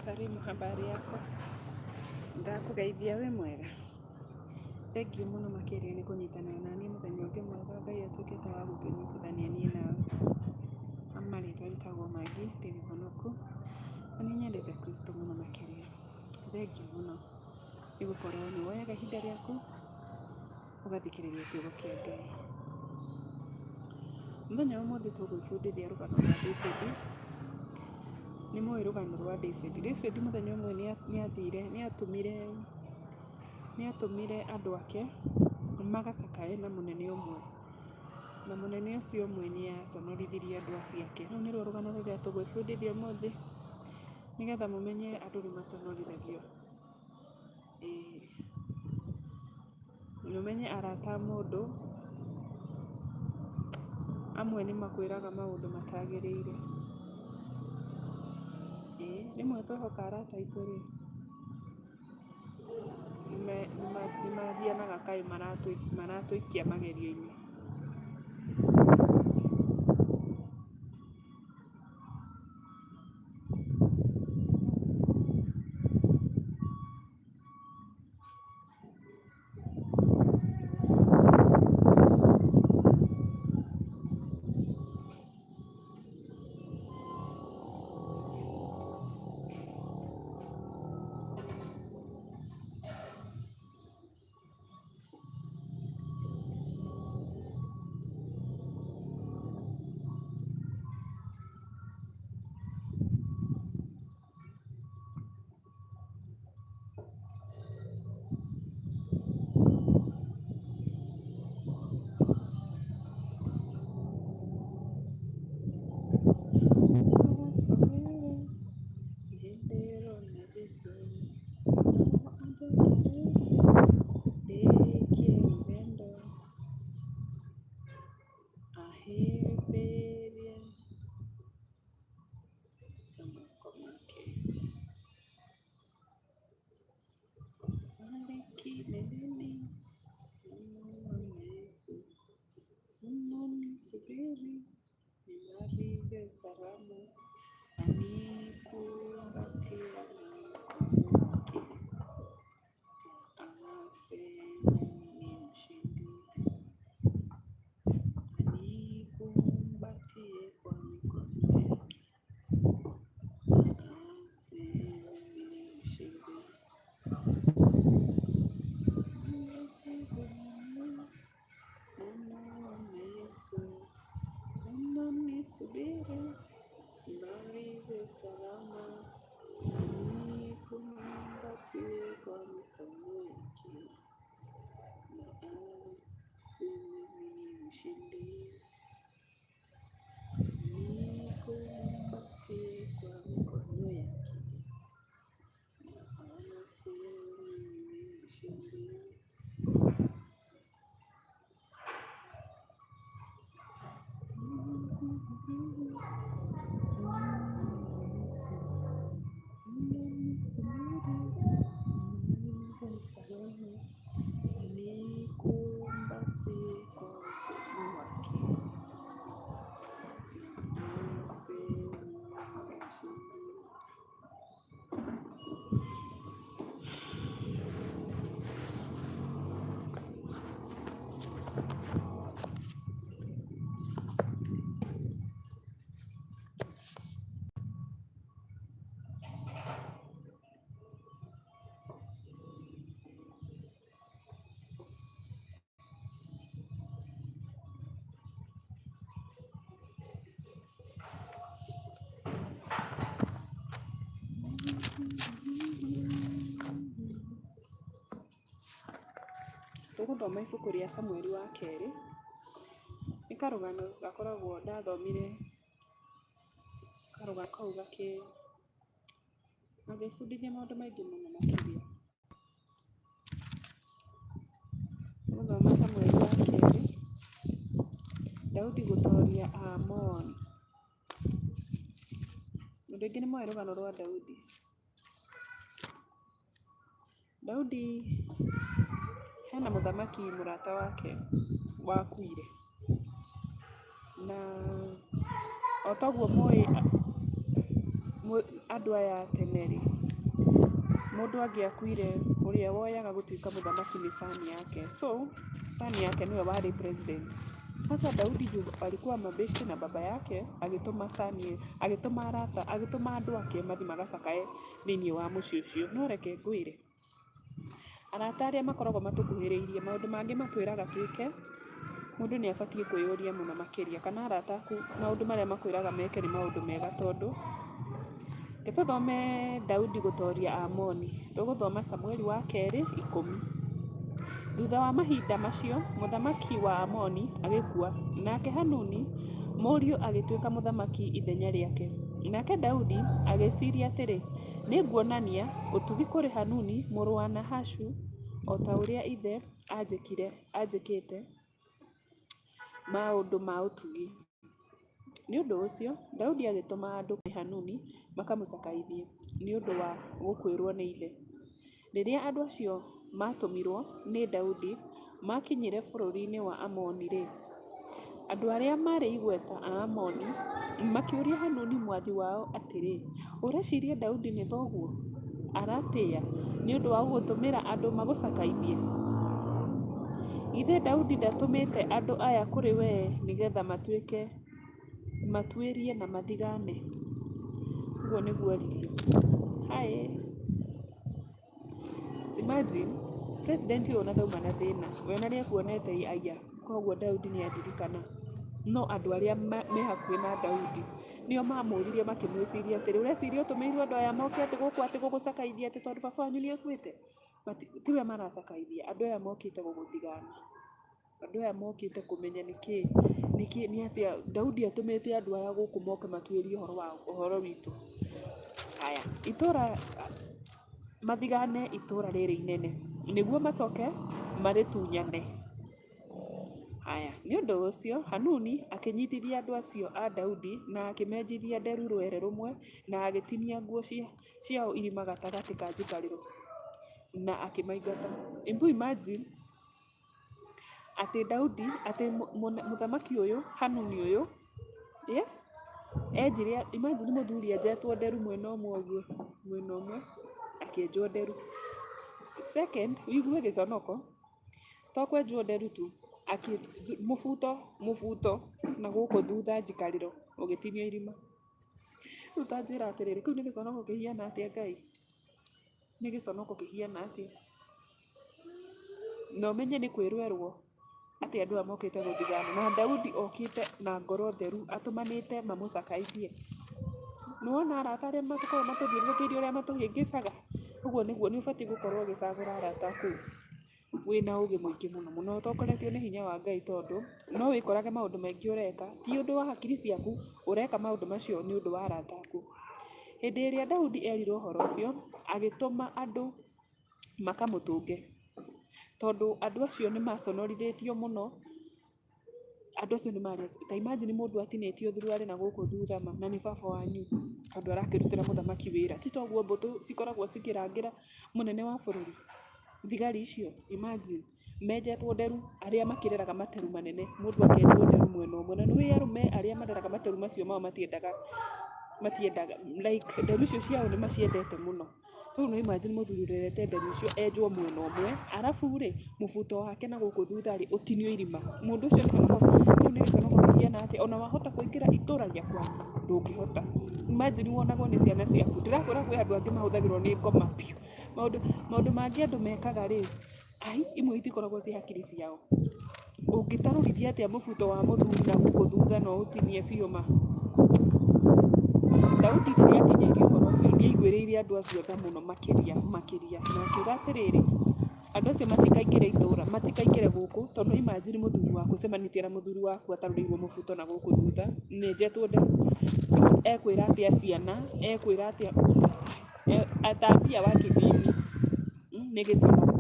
Nakusalimu, habari yako? Ndakũgeithia wĩ mwega? Thengiũ mũno makĩria nĩ kũnyitanĩra na niĩ mũthenya ũngĩ mwega Ngai atuĩkĩte wa gũtũnyitithania niĩ nawe. Marĩtwa njĩtagwo Maggie, ndĩ mũhonoku na nĩ nyendete Kristo mũno makĩria. Thengiũ mũno nĩ gũkorwo nĩ woyaga ihinda rĩaku ũgathikĩrĩria kiugo kĩa Ngai. Mũthenya wa ũmũthĩ tũgwĩbundithia rũgano rwa David. Nĩ mũĩ rũgano rwa David. David mũthenya ũmwe nĩ athire, nĩ atũmire, nĩ atũmire andũ ake magacakae na mũnene ũmwe. Na mũnene ũcio ũmwe nĩ aconorithirie andũ acio ake. Rũu nĩruo rũgano rũrĩa tũgwĩbundithia ũmũthĩ, nĩgetha mũmenye andũ nĩ maconorithagio. Ĩĩ. Na ũmenye arata a mũndũ, amwe nĩ makwĩraga maũndũ matagĩrĩire. Ĩĩ rĩmwe twehoka arata aitũ rĩ, nĩ mahianaga kaĩ maratũikia magerio-inĩ. Ahĩmbĩria na moko make. Arĩ kileleni namuona Yesu ananisubiri nimalize salama anikumbatie na mkono wake na aseme mimi ni mshindi anikumbatie kwa mikono yake na aseme mimi ni mshindi. Namuona Yesu ananisubiri nimalize salama anikumbatie kwa mikono yake na aseme mimi ni mshindi. Anikumbatie kwa mikono yake na aseme mimi ni mshindi. Nikumbatie kwa mkono wake na aseme mimi ni mshindi. Tũgũthoma ibuku rĩa Samueli wa kerĩ, nĩ karũgano gakoragwo ndathomire karũgano kau gagĩbundithia maũndũ maingĩ mũno makĩria. Tũgũthoma Samueli wa kerĩ, Daudi gũtoria Aamoni. Andũ aingĩ nĩ moĩ rũgano rwa Daudi. Daudi hena mũthamaki mũrata wake wakuire. Na o ta ũguo mũĩ andũ aya a tene rĩ, Mũndũ angĩakuire, ũrĩa woyaga gũtuĩka mũthamaki nĩ son yake. So, son yake nĩwe warĩ president. Sasa Daudi juu alikuwa mabeshte na baba yake, agĩtũma son, agĩtũma arata, agĩtũma andũ ake mathiĩ magacakae thĩiniĩ wa mũciĩ ũcio. No reke ngwĩre, Arata arĩa makoragwo matũkuhĩrĩirie, maũndũ mangĩ matwĩraga twĩke, mũndũ nĩ abatiĩ kwĩyũria mũno makĩria, kana arata aku maũndũ marĩa makwĩraga meke nĩ maũndũ mega tondũ, reke tũthome Daudi gũtoria Aamoni, tũgũthoma Samueli wa kerĩ ikũmi. Thutha wa mahinda macio, mũthamaki wa Aamoni agĩkua, nake Hanuni mũriũ agĩtuĩka mũthamaki ithenya rĩake. Nake Daudi agĩĩciria atĩrĩ, Nĩnguonania ũtugi kũrĩ Hanuni mũrũ wa Nahashu o ta ũrĩa ithe anjĩkĩte maũndũ ma ũtugi. Nĩ ũndũ ũcio Daudi agĩtũma andũ kũrĩ Hanuni makamũcakaithie nĩ ũndũ wa gũkuĩrũo nĩ ithe. Rĩrĩa andũ acio maatũmirũo nĩ Daudi maakinyire bũrũri-inĩ wa Amoni-rĩ, andũ arĩa maarĩ igweta a Amoni makĩũria Hanuni mwathi wao atĩrĩ, Ũreciria Daudi nĩ thoguo aratĩĩa nĩ ũndũ wa gũgũtũmĩra andũ magũcakaithie? Githĩ Daudi ndatũmĩte andũ aya kũrĩ wee nĩgetha matuĩrie na mathigane? Ũguo nĩguo oririo. Haĩ! Imagine, president ũyũ ona ndauma na thĩna, we ona nĩ ekuonete aya, koguo Daudi nĩ andirikana. No andũ arĩa me hakuhĩ na Daudi, nĩo mamũririe makĩmwĩciria atĩrĩ, ũreciria ũtũmĩirwo andũ aya moke atĩ gũkũ atĩ gũgũcakaithia atĩ tondũ baba wanyu nĩ akuĩte? Tiwe maracakaithia, andũ aya mokĩte gũgũthigana. Andũ aya mokĩte kũmenya nĩkĩ, nĩkĩ, nĩ atĩa Daudi atũmĩte andũ aya gũkũ moke matuĩrie ũhoro wa ũhoro witũ. Haya, itũra, mathigane itũra rĩrĩ inene, nĩguo macoke marĩtunyane. Haya, nĩ ũndũ ũcio Hanuni akĩnyitithia andũ acio a Daudi na akĩmenjithia nderu rwere rũmwe na agĩtinia nguo ciao irima gatagatĩ ka njikarĩro na akĩmaingata. Hebu imagine atĩ Daudi, atĩ mũthamaki ũyũ, Hanuni ũyũ, enjire, imagine mũthuri enjetwo nderu mwena ũmwe ũguo, mwena ũmwe akĩenjwo nderu. Second, ũigue gĩconoko, to kwenjwo nderu tu, mũbuto mũbuto na gũkũ thutha njikarĩro ũgĩtinio irima. Rĩu ta njĩra atĩrĩrĩ, kĩu nĩ gĩconoko kĩhiana atĩa Ngai? Nĩ gĩconoko kĩhiana atĩa? Na ũmenye nĩ kwĩrwo erwo atĩ andũ aya mokĩte gũthigana. Na Daudi okĩte na ngoro theru atũmanĩte mamũcakaithie. Nĩ wona arata arĩa makoragwo matũthiũrũrũkĩirie ũrĩa matũhĩngĩcaga? Ũguo nĩguo nĩ ũbatiĩ gũkorwo ũgĩcagũra arata aku wĩna ũgĩ mũingĩ mũno mũno ũtongoretio nĩ hinya wa Ngai tondũ no wĩkorage maũndũ maingĩ ũreka ti ũndũ wa hakiri ciaku, ũreka maũndũ macio nĩ ũndũ wa arata aku. Hĩndĩ ĩrĩa Daudi erirwo ũhoro ũcio, agĩtũma andũ makamũtũnge, tondũ andũ acio nĩ maconorithĩtio mũno, andũ acio nĩ marĩ, ta imagine mũndũ atinĩtio thuruarĩ na gũkũ thutha ma, na nĩ baba wanyu, tondũ arakĩrutĩra mũthamaki wĩra. Ti ta ũguo mbũtũ cikoragwo cikĩrangĩra mũnene wa bũrũri, thigari icio, imagine. Menjetwo nderu arĩa makĩreraga materu manene, mũndũ akenjwo nderu mwena ũmwe. Na nĩ ũĩ arũme arĩa mareraga materu macio mao matiendaga, matiendaga like nderu icio ciao nĩ maciendete mũno. Rĩu no imagine mũthuri ũrerete nderu icio enjwo mwena ũmwe, arabu rĩ, mũbuto wake na gũkũ thutha rĩ, ũtinio irima. Mũndũ ũcio kĩu nĩ gĩconoko kĩhiana atĩa? Ona wahota kũingĩra itũra rĩa kwanyu? Ndũngĩhota. Imagine wonagwo nĩ ciana ciaku. Ndĩrakwĩra kwĩ andũ angĩ mahũthagĩrwo nĩ ngoma biũ. Maũndũ mangĩ andũ mekaga rĩ, Ai, imwe itikoragwo ciĩ hakiri ciao. Ũngĩtarũrithia atĩa mũbuto wa mũthuri na gũkũ thutha na ũũtinie biũ ma? Daudi rĩrĩa akinyĩirio ũhoro ũcio nĩ aiguĩrĩire andũ acio tha mũno makĩria makĩria, na akiuga atĩrĩrĩ, andũ acio matikaingĩre itũũra, matikaingĩre gũkũ, tondũ imagine mũthuri waku ũcemanĩtie na mũthuri waku atarũrĩirwo mũbuto na gũkũ thutha, na enjetwo nderu, ekwĩra atĩa ciana, ekwĩra atĩa, ataambia watu nini? Nĩ gĩconoko.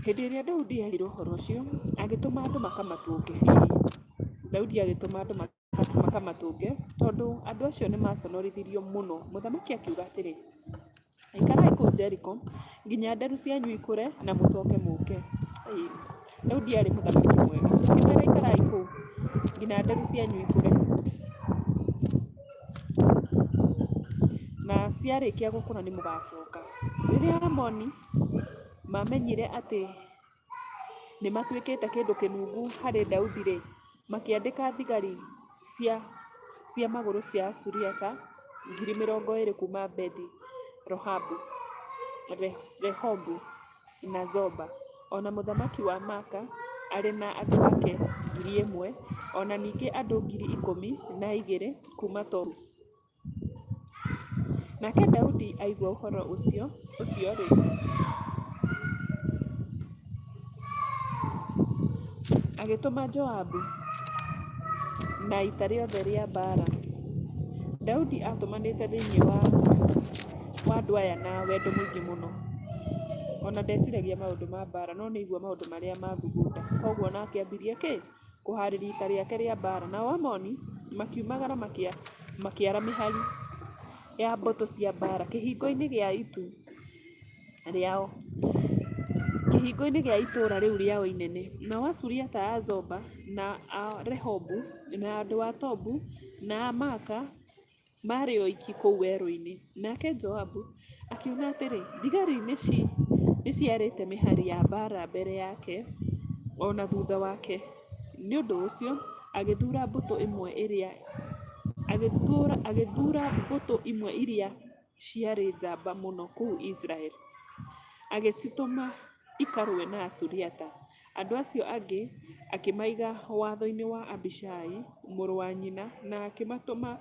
Hĩndĩ ĩrĩa Daudi eerirwo ũhoro ũcio, agĩtũma andũ makamatũnge. Daudi agĩtũma andũ makamatũnge, tondũ andũ acio nĩ maaconorithirio mũno. Mũthamaki akiuga atĩrĩ, Ikarai kũu Jeriko nginya nderu cianyu ikũre na mũcoke mũũke. Daudi aarĩ mũthamaki mwega. Akĩmera ikarai kũu nginya nderu cianyu ikũre. Na Ciarĩkia gũkũra nĩ mũgacoka. Rĩrĩa Aamoni maamenyire atĩ nĩ matuĩkĩte kĩndũ kĩnungu harĩ Daudi-rĩ, makĩandĩka thigari cia magũrũ cia Asuriata 20,000 kuuma Bethi-rehobu na Zoba, o na mũthamaki wa Maaka arĩ na andũ ake 1,000, o na ningĩ andũ 12,000 kuuma Tobu. Nake Daudi aigua ũhoro ũcio-rĩ, agĩtũma Joabu na ita rĩothe rĩa mbaara. Daudi aatũmanĩte thĩinĩ wa andũ aya na wendo mũingĩ mũno. O na ndeciragia maũndũ ma mbaara, no nĩ aigua maũndũ marĩa mathugunda. Kwoguo nake ambirie kĩ? Kũhaarĩria ita rĩake rĩa mbaara. Nao Aamoni makiumagara makĩara mĩhari ya mbũtũ cia mbaara kĩhingo-inĩ gĩa itu rĩao, kĩhingo-inĩ gĩa itũũra rĩu rĩao inene. Nao Asuriata a Zoba, na a Rehobu, na andũ a Tobu, na a Maaka maarĩ oiki kũu werũ-inĩ. Nake Joabu akĩona atĩrĩ, thigari nĩciarĩte mĩhari ya mbaara mbere yake o na thutha wake, nĩ ũndũ ũcio agĩthuura mbũtũ imwe iria ciarĩ njamba mũno kũu Isiraeli, agĩcitũma ikarũe na Asuriata. Andũ acio angĩ akĩmaiga watho-inĩ wa Abishai mũrũ wa nyina na akĩmatũma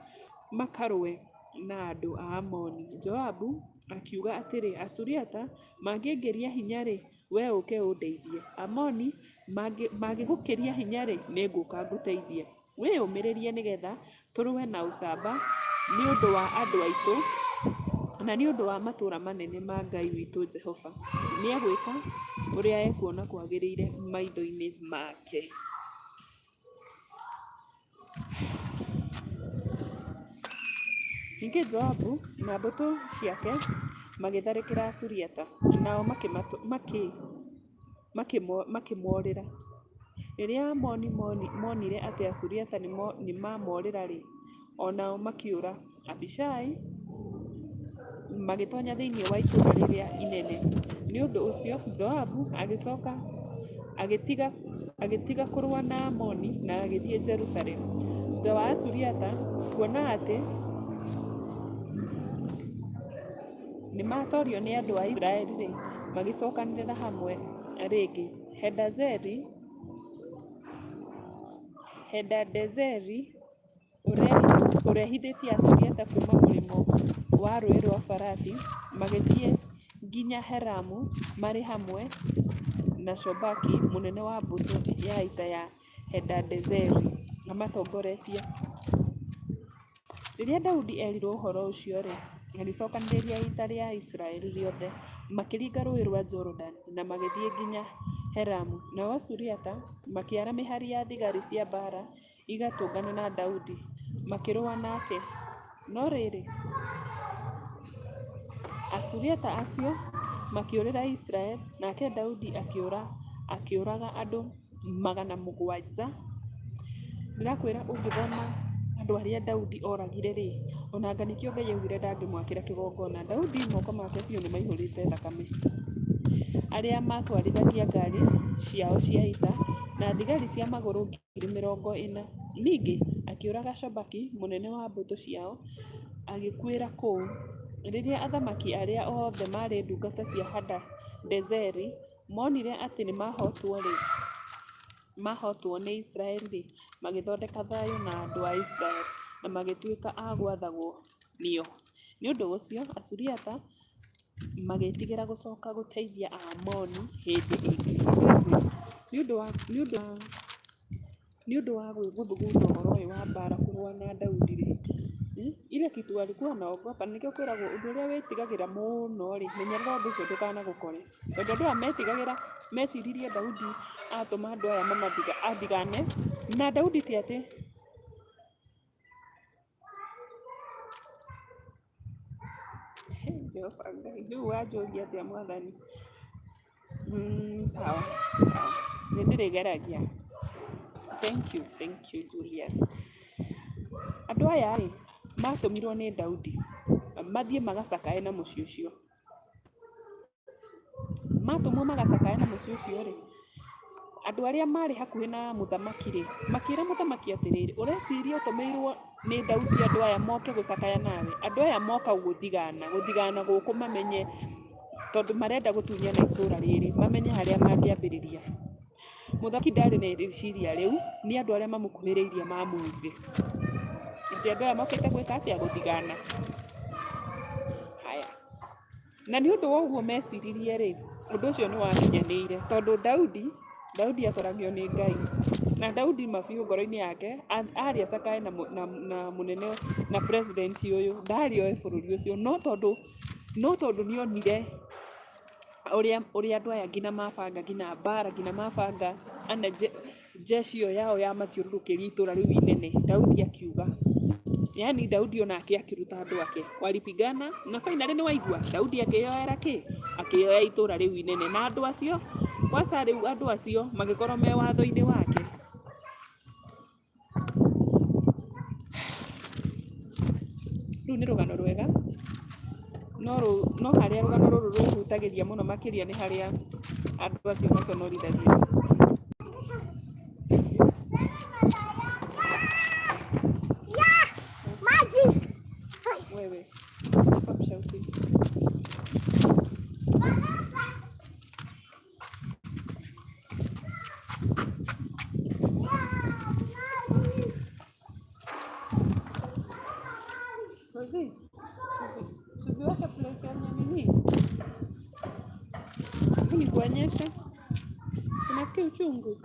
makarũe na andũ a Amoni. Joabu akiuga atĩrĩ, Asuriata mangĩngĩria hinya-rĩ, wee ũũke ũndeithie; Aamoni mangĩgũkĩria hinya-rĩ, nĩngũũka ngũteithie. Wĩyũmĩrĩrie nĩgetha tũrũe na ũcamba nĩ ũndũ wa andũ aitũ na nĩ ũndũ wa matũũra manene ma Ngai witũ Jehova. Nĩegwĩka ũrĩa ekuona kwagĩrĩire maitho-inĩ make. Ningĩ Joabu na mbũtũ ciake magĩtharĩkĩra Asuriata, nao makĩmoorĩra. Rĩrĩa Aamoni moonire atĩ Asuriata nĩmamoorĩra-rĩ, o nao makĩũra. Abishai magĩtoonya thĩinĩ wa itũũra rĩrĩa inene. Nĩ ũndũ ũcio Joabu agĩcooka agĩtiga kũrũa na Aamoni na agĩthiĩ Jerusalemu. Thuutha wa Asuriata kuona atĩ nĩmatoorio nĩ andũ a Isiraeli-rĩ, magĩcookanĩrĩra hamwe rĩngĩ. Hadadezeri ũrehithĩtie Asuriata kuuma mũrĩmo wa Rũũĩ rwa Farati, magĩthiĩ nginya Helamu marĩ hamwe na Shobaki mũnene wa mbũtũ ya ita ya Hadadezeri amatongoretie. Rĩrĩa Daudi eerirũo ũhoro ũcio-rĩ, agĩcokanĩrĩria ita rĩa Isiraeli rĩothe, makĩringa Rũũĩ rwa Jorodani na magĩthiĩ nginya Helamu. Nao Asuriata makĩara mĩhari ya thigari cia mbaara igatũngane na Daudi, makĩrũa nake. No rĩrĩ, Asuriata acio makĩũrĩra Isiraeli, nake Daudi akĩũra akĩũraga andũ 700. Ndĩrakwĩra ũngĩthoma andũ arĩa Daudi oragire rĩ, ona anga nĩkĩo Ngai augire ndangĩmwakĩra kĩgongona. Daudi moko make biũ nĩ maihũrĩte thakame. Arĩa matwarithagia ngari ciao cia ita, na thigari cia magũrũ 40,000. Ningĩ akĩũraga Shobaki mũnene wa mbũtũ ciao, agĩkuĩra kũu. Rĩrĩa athamaki arĩa othe maarĩ ndungata cia Hadadezeri Moonire atĩ nĩmahootwo nĩ Isiraeli-rĩ, magĩthondeka thayũ na andũ a Isiraeli, na magĩtuĩka a gwathagwo nĩo. Nĩ ũndũ ũcio Asuriata magĩĩtigĩra gũcooka gũteithia Aamoni hĩndĩ ĩngĩ. Nĩ ũndũ wa gũthugunda ũhoro ũyũ wa mbaara kũrũa na Daudi-rĩ, ile kitu alikuwa anaogopa, nĩkĩo kwĩragwo ũndũ ũrĩa wĩtigagĩra mũno-rĩ, menyerera ũndũ ũcio ndũkanagũkore. Tondũ andũ aya metigagĩra, meciririe Daudi atũma andũ aya athigane, na Daudi ti atĩ Jehova Ngai, rĩu wanjũria atĩa Mwathani? Sawa sawa, nĩ ndĩrĩgeragia. Thank you, thank you Julius. Andũ aya rĩ, matũmirwo nĩ Daudi. Mathiĩ magacakae na mũciĩ ũcio. Matũmwo magacakae na mũciĩ ũcio rĩ, andũ arĩa marĩ hakuhĩ na mũthamaki rĩ, makĩra mũthamaki atĩrĩrĩ, ũreciria ũtũmĩirwo nĩ Daudi andũ aya moke gũcakaya nawe? Andũ aya moka gũthigana, gũthigana gũkũ mamenye, tondũ marenda gũtunyana itũra rĩrĩ, mamenye harĩa mangĩambĩrĩria. Mũthamaki ndarĩ na rĩciria rĩu, nĩ andũ arĩa mamũkuhĩrĩirie mamwĩrire. Atĩ andũ aya mokĩte gwĩka atĩa? Gũthigana. Haya. Na nĩ ũndũ wa ũguo meciririe rĩ, ũndũ ũcio nĩ wakinyanĩire tondũ Daudi, Daudi atoragio nĩ Ngai. Na Daudi ma biũ ngoro-inĩ yake, arĩ acakae na, na, na mũnene na president ũyũ, ndarĩ oe bũrũri ũcio. No tondũ, no tondũ nĩ onire ũrĩa, ũrĩa andũ aya nginya mabanga nginya mbara, nginya mabanga Jeshi ĩyo yao yamathiũrũrũkĩirie itũũra rĩu inene, Daudi akiuga, yani Daudi onake akĩruta andũ ake, walipigana na finally nĩ waigua Daudi akĩyoera kĩ? Akĩyoya itũũra rĩu inene na andũ acio, kwanza rĩu andũ acio magĩkorwo me watho-inĩ wake. Rũu nĩ rũgano rwega, no no harĩa rũgano rũrũ rũhutagĩria mũno makĩria nĩ harĩa andũ acio maconorithagio. Wewe, stop shouting. Tuziweke place ya nini? Nikuonyeshe. Unasikia uchungu?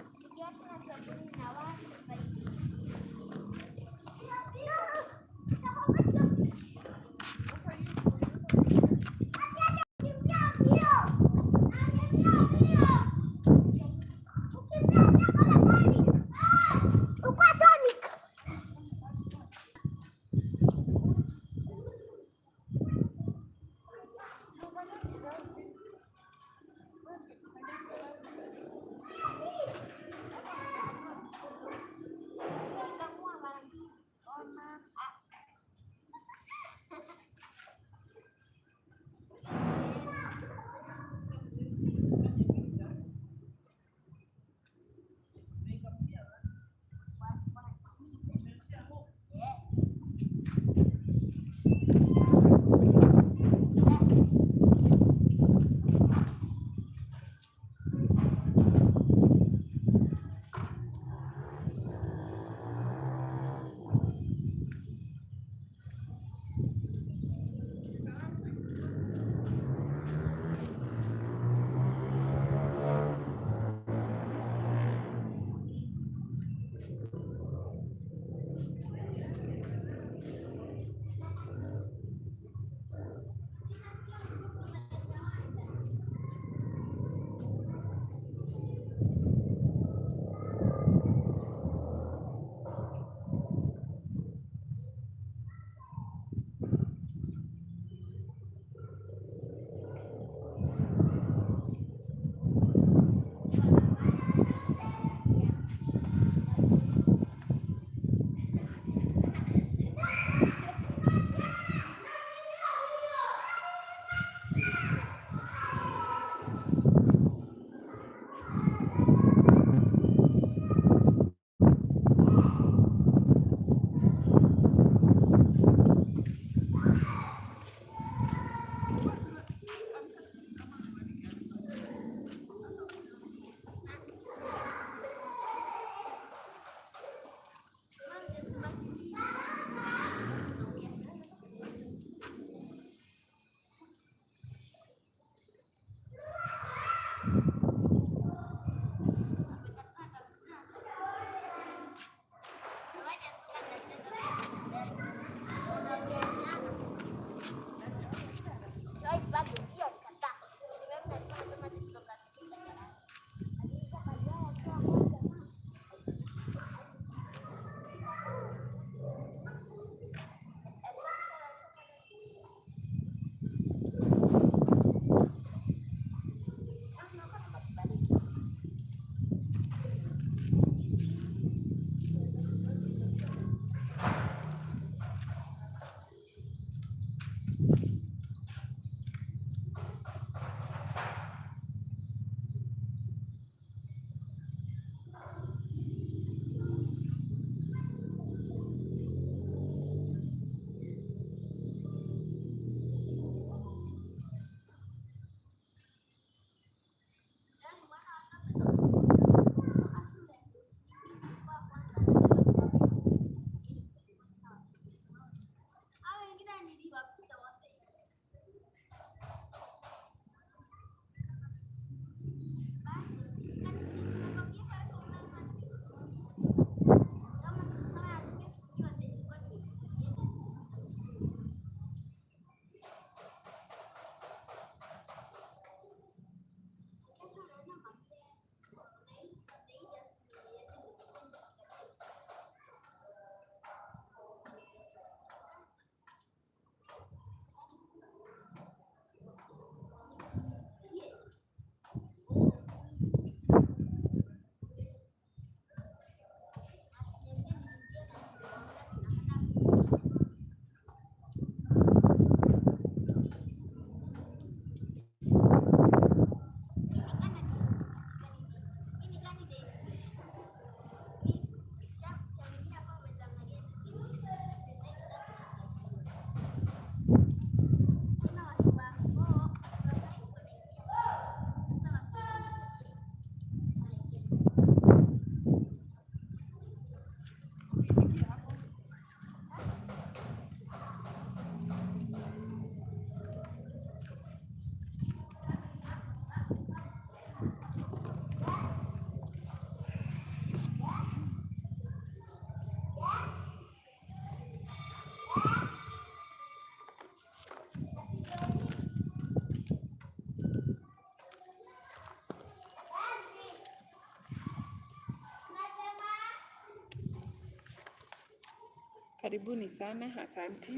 Karibuni sana, asanti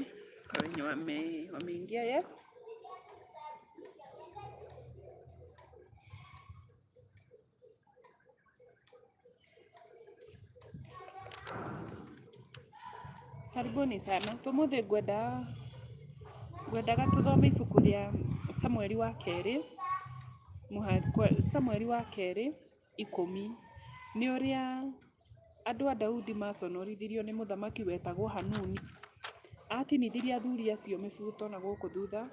kwa wenye wameingia. Yes. Karibuni sana. Tumuthi ngwendaga tuthome ibuku ria Samueli wa kerĩ, Samueli wa kerĩ 10. Nĩ ũrĩa andũ a Daudi maconorithirio nĩ mũthamaki wetagwo Hanuni. Atinithirie athuri acio mĩbuto na gũkũ thutha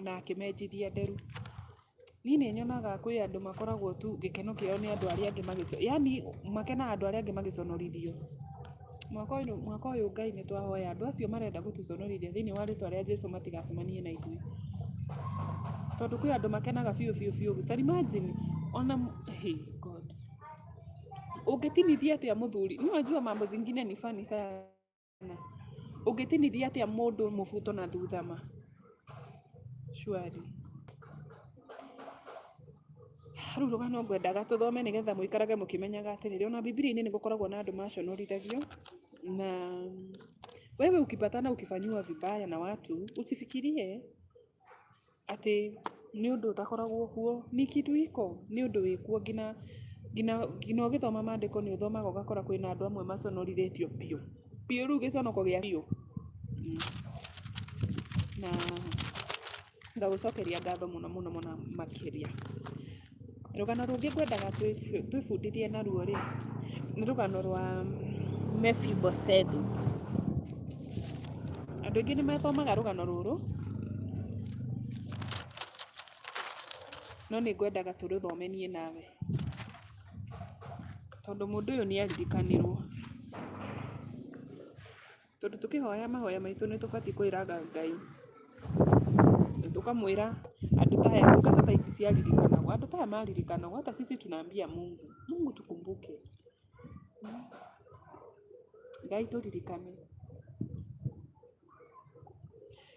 na akĩmenjithia nderu. Niĩ nĩ nyonaga kwĩ andũ makoragwo tu gĩkeno kĩao nĩ andũ arĩa angĩ magĩco yaani makenaga andũ arĩa angĩ magĩconorithio. Mwaka ũyũ Ngai nĩ twahoya andũ acio marenda gũtũconorithia thĩinĩ wa rĩtwa rĩa Jesu matigacemanie na ithuĩ. Tondũ kwĩ andũ makenaga biũ biũ biũ. Ta imagine ona hey God. Ũngĩtinithia atĩa mũthuri? Mimi najua mambo zingine ni funny sana. Ũngĩtinithia atĩa mũndũ mũbuto na thutha ma? Surely. Rĩu rũgano ngwendaga tũthome nĩgetha mũikarage mũkĩmenyaga atĩrĩrĩ, ona Bibilia-inĩ nĩ gũkoragwo na andũ maconorithagio na wewe ukipatana ukifanyiwa vibaya na watu usifikirie atĩ nĩ ũndũ ũtakoragwo kuo. Ni kitu iko, nĩ ũndũ wĩkuo nginya nginya nginya ũgĩthoma maandĩko nĩ ũthomaga ũgakora kwĩna andũ amwe maconorithĩtio biũ biũ, rĩu gĩconoko gĩa biũ. Na ngagũcokeria ngatho mũno mũno mũno makĩria. Rũgano rũngĩ ngwendaga twĩbundithie naruo rĩ, nĩ rũgano rwa Mephibosethu. Andũ aingĩ nĩ mathomaga rũgano rũrũ, no nĩ ngwendaga tũrũthome niĩ nawe, tondũ mũndũ ũyũ nĩ aririkanirwo. Tondũ tũkĩhoya mahoya maitũ nĩ tũbatiĩ kwĩraga Ngai, tũkamwĩra andũ ta aya, ndungata ta ici ciaririkanagwo, andũ ta aya maririkanagwo, hata sisi tunaambia Mungu, Mungu tukumbuke. Ngai tũririkane.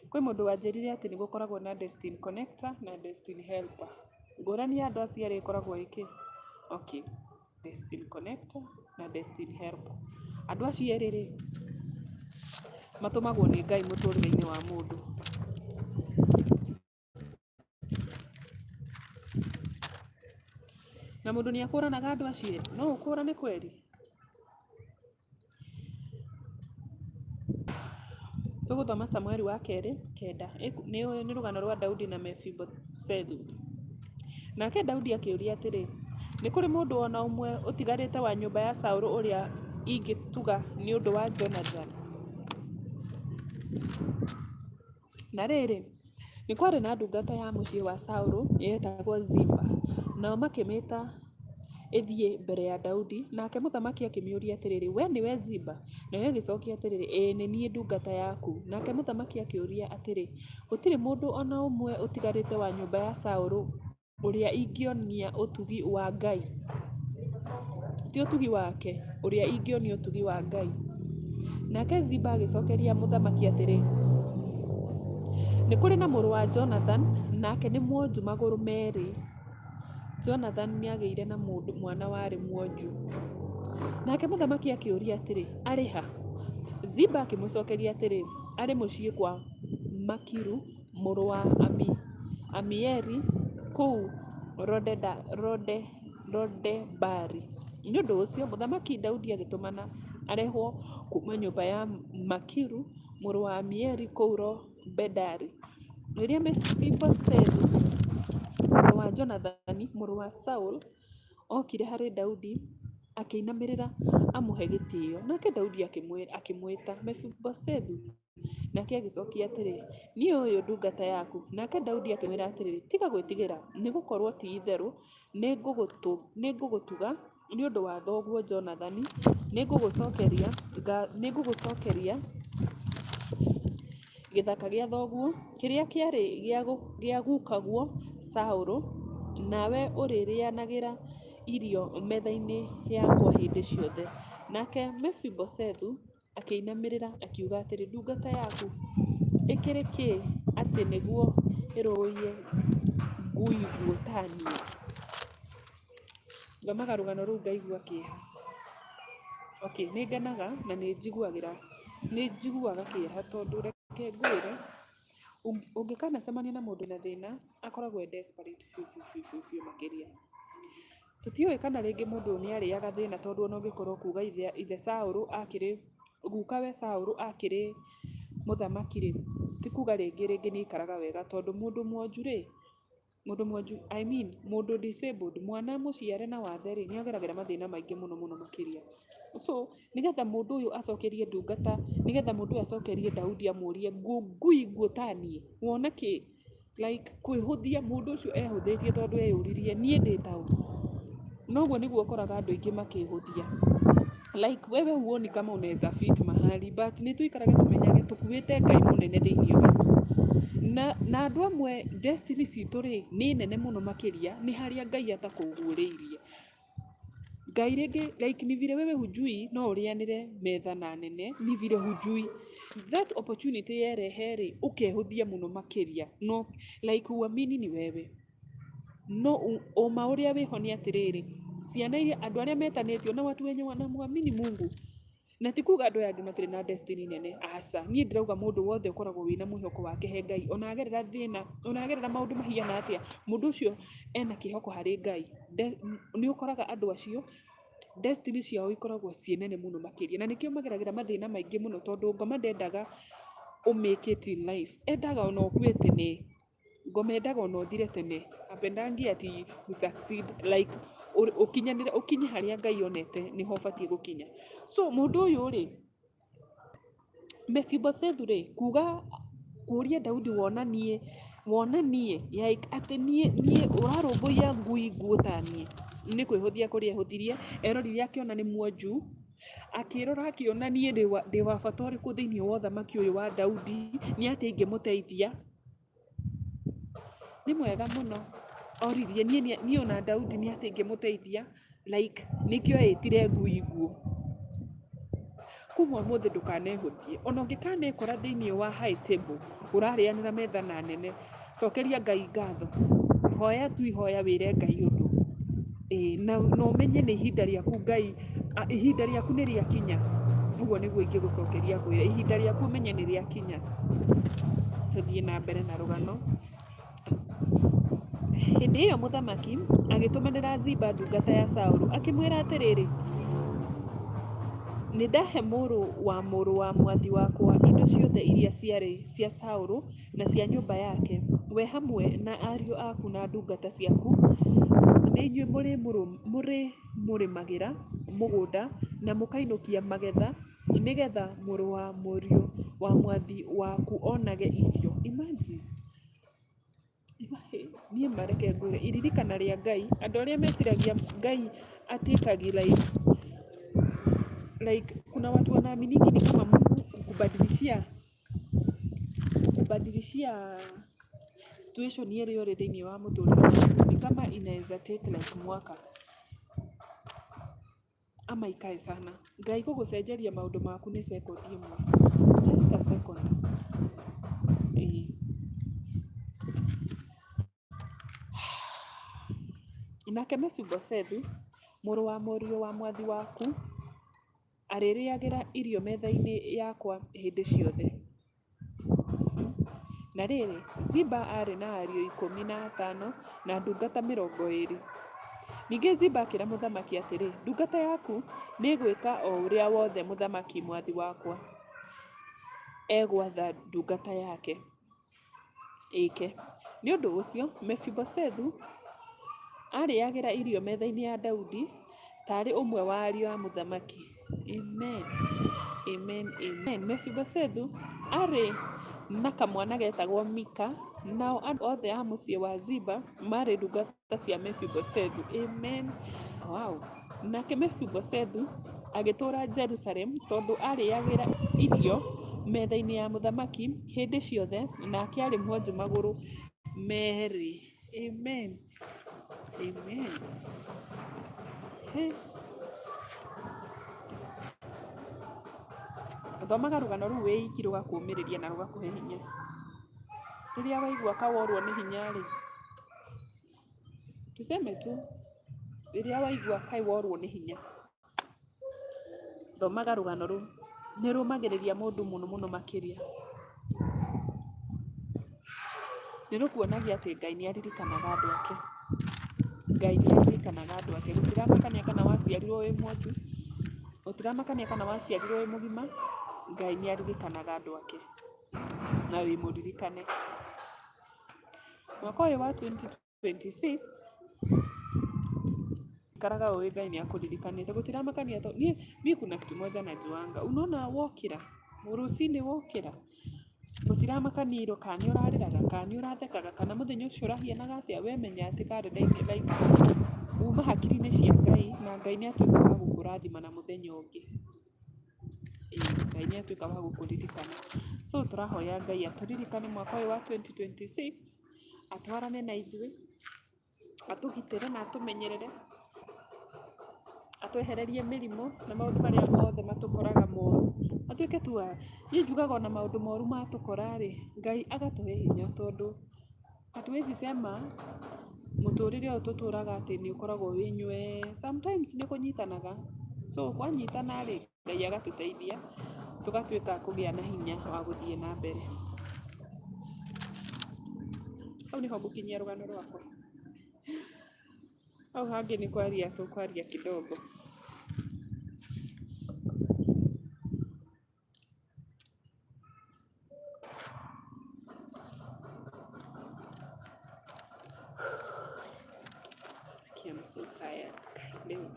Kwĩ mũndũ wanjĩrire atĩ nĩ gũkoragwo na destiny connector na destiny helper. Ngũrani ya andũ acio erĩ ĩkoragwo ĩ kĩ? Okay, destiny connector na destiny helper. Andũ acio erĩ rĩ, matũmagwo nĩ Ngai mũtũrĩre-inĩ wa mũndũ. Na mũndũ nĩ akũranaga andũ acio erĩ? No ũkũrane kweri? Tũgũthoma Samueli wa kerĩ 9. Nĩ rũgano rwa Daudi na Mephibosethu. Nake Daudi akĩũria atĩrĩ, Nĩ kũrĩ mũndũ o na ũmwe ũtigarĩte wa nyũmba ya Saũlũ ũrĩa ingĩtuga nĩ ũndũ wa Jonathani? Na rĩrĩ, nĩ kwarĩ na ndungata ya mũciĩ wa Saũlũ yetagwo Ziba, nao makĩmĩĩta ĩthiĩ mbere ya Daudi. Nake mũthamaki akĩmĩũria atĩrĩ, Wee nĩwe Ziba? Nayo ĩgĩcokia atĩrĩ, Ĩĩ nĩ niĩ ndungata yaku. Nake mũthamaki akĩũria atĩrĩ, Gũtirĩ mũndũ o na ũmwe ũtigarĩte wa nyũmba ya Saũlũ ũrĩa ingĩonia ũtugi wa Ngai? Ti ũtugi wake, ũrĩa ingĩonia ũtugi wa Ngai. Nake Ziba agĩcokeria mũthamaki atĩrĩ, Nĩ kũrĩ na mũrũ wa Jonathan, nake nĩ mwonju magũrũ meerĩ. Jonathan nĩ agĩire na mwana warĩ mwonju. Nake mũthamaki akĩũria atĩrĩ, Arĩ ha? Ziba akĩmũcokeria atĩrĩ, Arĩ mũciĩ kwa Makiru mũrũ wa Amieli kũu Lodebari. Nĩ ũndũ ũcio Mũthamaki Daudi agĩtũmana arehwo kuuma nyũmba ya Makiru mũrũ wa Amieli kũu Lodebari. Rĩrĩa Mefiboshethu mũrũ wa Jonathani mũrũ wa Saulu okire harĩ Daudi, akĩinamĩrĩra amũhe gĩtĩo. Nake Daudi akĩmwĩta, Mefiboshethu! Nake agĩcokia atĩrĩ, Niĩ ũyũ ndungata yaku. Nake Daudi akĩmwĩra atĩrĩ, Tiga gwĩtigĩra, nĩ gũkorũo ti itherũ nĩ ngũgũtuga nĩ ũndũ wa thoguo Jonathani, nĩ ngũgũcokeria gĩthaka gĩa thoguo, kĩrĩa kĩarĩ gĩa gukaguo Saũlũ, nawe ũrĩrĩanagĩra irio metha-inĩ yakwa hĩndĩ ciothe. Nake Mefiboshethu akĩinamĩrĩra akiuga atĩrĩ, Ndungata yaku ĩkĩrĩ kĩ atĩ nĩguo ĩrũũie ngui nguũ ta niĩ? Thomaga rũgano rũu ngaigua kĩeha. Okay, nĩ ngenaga na nĩ njiguagĩra Nĩ njiguaga kĩeha tondũ reke ngwĩre, ũngĩkanacemania na mũndũ wĩna thĩna, akoragwo e desperate biũ biũ biũ biũ makĩria. Tũtiũĩ kana rĩngĩ mũndũ ũyũ nĩ arĩaga thĩna tondũ ona ũngĩkorwo kuga ithe Saũlũ akĩrĩ, gukawe Saũlũ akĩrĩ mũthamaki rĩ, ti kuga rĩngĩ rĩngĩ nĩ aikaraga wega tondũ mũndũ mwonju rĩ, mũndũ mwonju I mean mũndũ disabled, mwana mũciare na wathe rĩ, nĩ ageragĩra mathĩna maingĩ mũno mũno makĩria. So nĩgetha mũndũ ũyũ acokerie ndungata, nĩgetha mũndũ ũyũ acokerie Daudi amũrie ngui nguũ ta niĩ, wona kĩ? Like kwĩhũthia, mũndũ ũcio ehũthĩtie tondũ eyũririe niĩ ndĩ ta ũ? Na ũguo nĩguo ũkoraga andũ aingĩ makĩhũthia. Like wewe huoni kama unaweza fit mahali but nĩ tũikarage tũmenyage tũkuĩte Ngai mũnene thĩinĩ witũ. Na andũ amwe destiny citũ rĩ, nĩ nene mũno makĩria nĩ harĩa Ngai atakũguũrĩirie. Ngai rĩngĩ like ni vile wewe hujui no ũrĩanĩre metha na nene ni vile hujui. That opportunity yerehe rĩ, ũkehũthia mũno makĩria no like huamini ni wewe. No ũma ũrĩa wĩho nĩ atĩrĩrĩ, ciana iria andũ arĩa metanĩtio na watu wenye wanamwamini Mungu Na ti kuga andũ aya angĩ matirĩ na destiny nene, aca. Niĩ ndĩrauga mũndũ wothe ũkoragwo wĩna mwĩhoko wake he Ngai, ona agerera thĩna, ona agerera maũndũ mahiana atĩa, mũndũ ũcio ena kĩhoko harĩ Ngai. Nĩ ũkoraga andũ acio, destiny ciao ikoragwo ciĩ nene mũno makĩria. Na nĩkĩo mageragĩra mathĩna maingĩ mũno tondũ ngoma ndendaga ũ make it in life, endaga ona ũkue tene. Ngoma endaga ona ũthire tene, hapendangi ati u succeed like ũkinyanĩre ũkinye harĩa Ngai onete nĩho ũbatiĩ gũkinya. So mũndũ ũyũ rĩ, Mephibosethu rĩ, kuga kũria Daudi wona niĩ, wona niĩ like atĩ niĩ niĩ ũrarũmbũiya ngui nguũ ta niĩ, nĩ kwĩhũthia kũrĩa ehũthirie, erorire akĩona nĩ mwonju, akĩrora akĩona niĩ ndĩ wa bata ũrĩkũ thĩiniĩ wa ũthamaki ũyũ wa Daudi, nĩ atĩa ingĩmũteithia. Nĩ mwega mũno, oririe niĩ ona Daudi nĩ atĩa ingĩmũteithia like nĩkĩo etire ngui nguũ. Kuma ũmũthĩ ndũkanehũthie, ona ũngĩkanekora thĩiniĩ wa high table ũrarĩanĩra metha na nene, cokeria Ngai ngatho, hoya tu ihoya wĩre Ngai ũndũ. Ĩĩ na ũmenye nĩ ihinda rĩaku Ngai, ihinda rĩaku nĩ rĩakinya. Ũguo nĩguo ingĩgũcokeria ngwĩre, ihinda rĩaku ũmenye nĩ rĩakinya. Tũthiĩ na mbere na rũgano. Hĩndĩ ĩyo mũthamaki agĩtũmanĩra Ziba ndungata ya Saũlũ, akĩmwĩra atĩrĩ, Nĩ ndahe mũrũ wa mũrũ wa mwathi wakwa indo ciothe iria ciarĩ cia Saũlũ na cia nyũmba yake, we hamwe na ariũ aku na ndungata ciaku, nĩ inyuĩ mũrĩmũrĩmagĩra mũgũnda na mũkainũkia magetha, nĩgetha mũrũ wa mũriũ wa mwathi waku onage irio. Imagine! Niĩ ma reke ngwĩre, iririkana rĩa Ngai, andũ arĩa meciragia Ngai atiĩkagi like, like kuna watu wanaaminigi ni kama Mungu kukubadilishia kukubadilishia situation ĩrĩa ũrĩ thĩinĩ wa mũtũrĩre waku ni kama inaweza take like mwaka ama ikae sana. Ngai gũgũcenjeria maũndũ maku nĩ second ĩmwe, just a second. Ĩĩ. Nake Mefiboshethu, mũrũ wa mũriũ wa mwathi waku, arĩrĩagĩra irio metha-inĩ yakwa hĩndĩ ciothe. Na rĩrĩ, Ziba aarĩ na ariũ 15 na ndungata 20. Ningĩ Ziba akĩra mũthamaki atĩrĩ, Ndungata yaku nĩĩgwĩka o ũrĩa wothe mũthamaki mwathi wakwa egwatha ndungata yake ĩke. Nĩ ũndũ ũcio Mefiboshethu aarĩagĩra irio metha-inĩ ya Daudi taarĩ ũmwe wa ariũ a mũthamaki. Amen. Amen. Amen. Mefiboshethu aarĩ na kamwana getagwo Mika, nao andũ othe a mũciĩ wa Ziba maarĩ ndungata cia Mefiboshethu. Amen. Wow. Nake Mefiboshethu agĩtũũra Jerusalemu tondũ aarĩagĩra irio metha-inĩ ya mũthamaki hĩndĩ ciothe, nake aarĩ mwonju magũrũ meerĩ. Amen. Amen. Hey. Thomaga rũgano rũu wĩ iki rũgakũmĩrĩria na rũgakũhe hinya. Rĩrĩa waigua ka worwo nĩ hinya-rĩ, tuseme tu rĩrĩa waigua kaĩ worwo nĩ hinya, thomaga rũgano rũu. Nĩ rũmagĩrĩria mũndũ mũno mũno makĩria. Nĩ rũkuonagia atĩ Ngai nĩ aririkanaga andũ ake. Ngai nĩ aririkanaga andũ ake. Gũtiramakania kana waciarirwo wĩ mwonju, gũtiramakania kana waciarirwo wĩ mũgima, Ngai nĩ aririkanaga andũ ake na wĩ mũririkane. Mwaka ũyũ wa 2026 ikaraga ũĩ Ngai nĩ akũririkanĩte. Gũtiramakania niĩ mi kuna kitu moja najuanga, unaona wokĩra, rũcinĩ wokĩra, gũtiramakania iro kana nĩ ũrarĩraga, kana nĩ ũrathekaga, kana mũthenya ũcio ũrahianaga atĩa, we menya atĩ karenda-inĩ like uma hakiri-inĩ cia Ngai na Ngai nĩ atuĩka wa gũkũrathima na mũthenya ũngĩ. Ĩĩ Ngai nĩ atuĩka wa gũkũririkana. So tũrahoya Ngai atũririkane mwaka ũyũ wa 2026, atwarane na ithuĩ, atũgitĩre na atũmenyerere, atwehererie mĩrimũ na maũndũ marĩa mothe matũkoraga moru. Atuĩke tu a, niĩ njugaga ona maũndũ moru matũkora rĩ, Ngai agatũhe hinya tondũ hatuwezi sema mũtũrĩre ũyũ tũtũraga atĩ nĩ ũkoragwo wĩ nywee, sometimes nĩ kũnyitanaga, so kwanyitana rĩ, Ngai agatũteithia tũgatuĩka a kũgĩa na hinya wa gũthiĩ na mbere. Hau nĩho ngũkinyia rũgano rwakwa. Hau hangĩ nĩ kwaria tũkwaria kidogo. I'm so tired. Leo.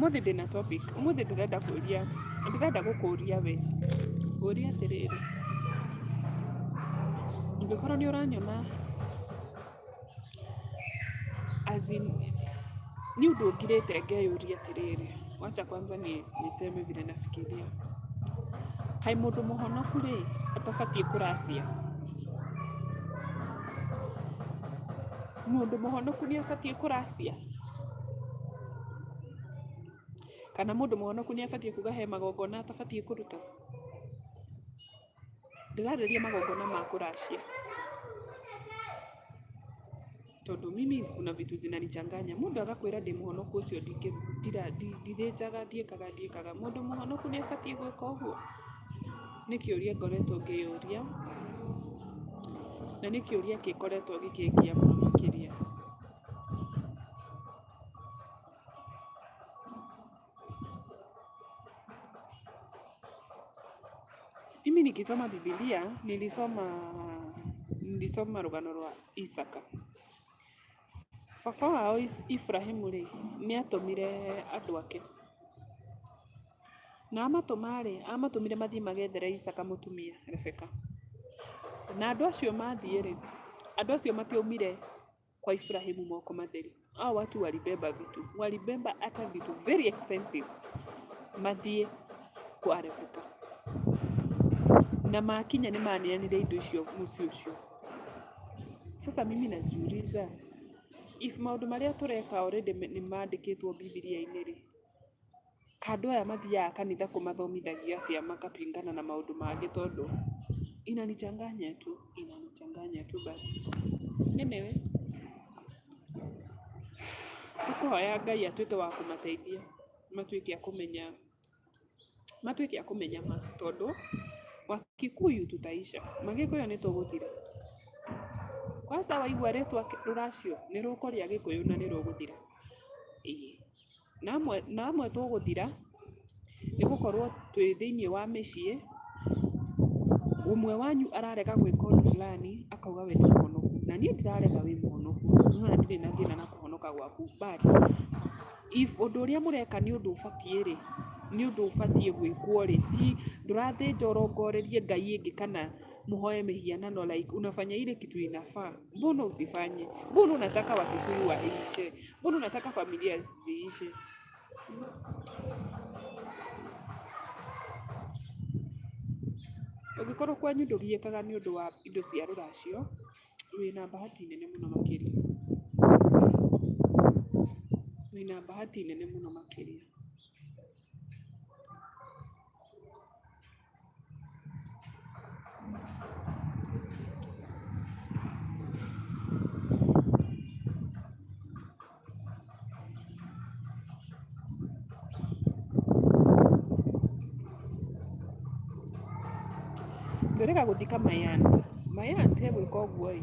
Ũmũthĩ ndĩna topic, ũmũthĩ ndĩrenda kũria, ndĩrenda gũkũria we, ngũrie atĩrĩrĩ, ũngĩkorwo nĩ ũranyona as in nĩ ũndũ ũngirĩte ngeyũria atĩrĩrĩ, wacha kwanza niseme vile nafikiria. Kaĩ mũndũ mũhonoku rĩ, atabatiĩ kũracia? Mũndũ mũhonoku nĩ abatiĩ kũracia? Kana mũndũ mũhonoku nĩ abatiĩ kuga he magongona atabatiĩ kũruta? Ndĩrarĩrĩria magongona ma kũracia. Tondũ mimi kuna vitu zinanichanganya. Mũndũ agakwĩra ndĩ mũhonoku ũcio ndithĩnjaga ndiĩkaga ndiĩkaga. Mũndũ mũhonoku nĩ abatiĩ gwĩka ũguo? Nĩ kĩũria ngoretwo ngĩyũria, na nĩ kĩũria gĩkoretwo gĩkĩngia mũno makĩria. Mimi nikisoma Biblia, nilisoma rũgano rwa Isaka. Baba wao Iburahĩmu rĩ, nĩ atũmire andũ ake. Na amatũma rĩ, amatũmire mathiĩ magethere Isaka mũtumia Rebeka. Na andũ acio mathiĩ rĩ, andũ acio matiaumire kwa Iburahĩmu moko matheri. Hao watu walibeba vitu, walibeba hata vitu very expensive mathiĩ kwa Rebeka. Na makinya nĩ maneanire indo icio mũciĩ ũcio. Sasa mimi najiuliza, if maũndũ marĩa tũreka already nĩ mandĩkĩtwo Bibilia-inĩ rĩ, Kaĩ andũ aya mathiaga kanitha kũmathomithagio atĩa makapingana na maũndũ mangĩ tondũ inanichanganya tu, inanichanganya tu but anyway, tũkũhoya Ngai atuĩke wa kũmateithia matuĩke a kũmenya, matuĩke a kũmenya ma tondũ Wakikuyu tutaisha, Magĩkũyũ nĩ tũgũthira. Kwanza waigua rĩtwa rũracio nĩ rũkũrĩa Gĩkũyũ na nĩ rũgũthira, ĩĩ. Na amwe tũgũthira nĩ gũkorwo twĩ thĩiniĩ wa mĩciĩ, ũmwe wanyu ararega gwĩka ũndũ fulani akauga we nĩ mũhonoku. Na niĩ ndirarega wĩ mũhonoku, niĩ ona ndirĩ na thĩna na kũhonoka gwaku but if ũndũ ũrĩa mũreka nĩ ũndũ ũbatiĩ rĩ, nĩ ũndũ ũbatiĩ gwĩkwo rĩ, ti ndũrathĩnja ũrongorerie ngai ĩngĩ kana mũhoe mĩhianano like unafanya ile kitu inafaa, mbona usifanye? Mbona unataka Wakikuyu waishe? Mbona unataka familia ziishe? Ũngĩkorwo kwanyu ndũgiĩkaga nĩ ũndũ wa indo cia rũracio, wĩna bahati nene mũno makĩria. Wĩna bahati nene mũno makĩria. Twĩrĩga gũthika my aunt. My aunt egwĩka ũguo ĩ,